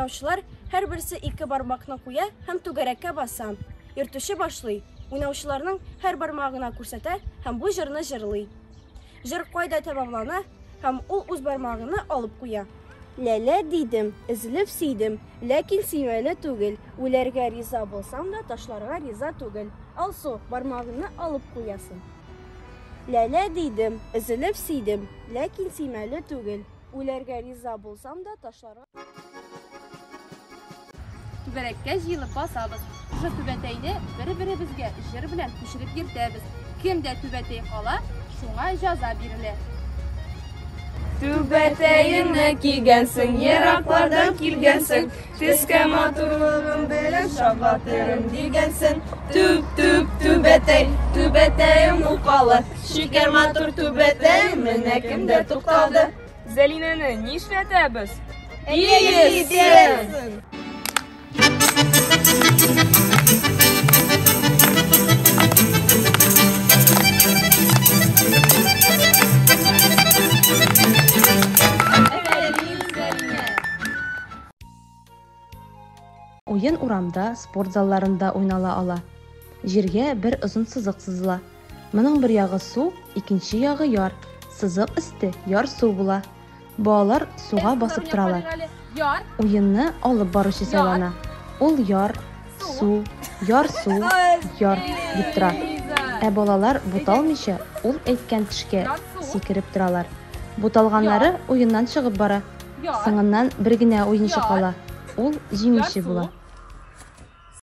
Уйнаучылар һәрберсе ике бармакны куя һәм түгәрәккә баса. Йөртүче башлый, уйнаучыларның һәр бармагына күрсәтә һәм бу җырны җырлый. Җыр кайда тәмамлана һәм ул үз бармагыны алып куя. Ләлә дидем, өзелеп сөйдем, ләкин сөймәле түгел, үләргә риза булсам да, ташларга риза түгел. Алсу, бармагыңны алып куясың. Ләлә дидем, өзелеп сөйдем, ләкин сөймәле түгел, үләргә риза булсам да, ташларга. Түгәрәккә җыелып басабыз. Шушы түбәтәйне бер-беребезгә җыр белән күчереп йөртәбез. Кемдә түбәтәй кала, шуңа җаза бирелә. Түбәтәеңне кигәнсең, ераклардан килгәнсең, Төскә матурлыгың белән шаккатырым дигәнсең. Түп-түп түбәтәй, түбәтәем укалы, Шикәр матур түбәтәем менә кемдә тукталды. Зәлинәне нишләтәбез? Киесен! Уен урамда, спорт залларында уйнала ала. Җиргә бер озын сызык сызыла. Моның бер ягы су, икенче ягы яр. Сызык өсте яр су була. Балалар суга басып торалар. Уенны алып баручы сайлана. Ул яр, су, яр су, яр дип тора. Ә балалар буталмыйча ул әйткән төшкә сикереп торалар. Буталганнары уеннан чыгып бара. Соңыннан бер генә уенчы кала. Ул җиңүче була.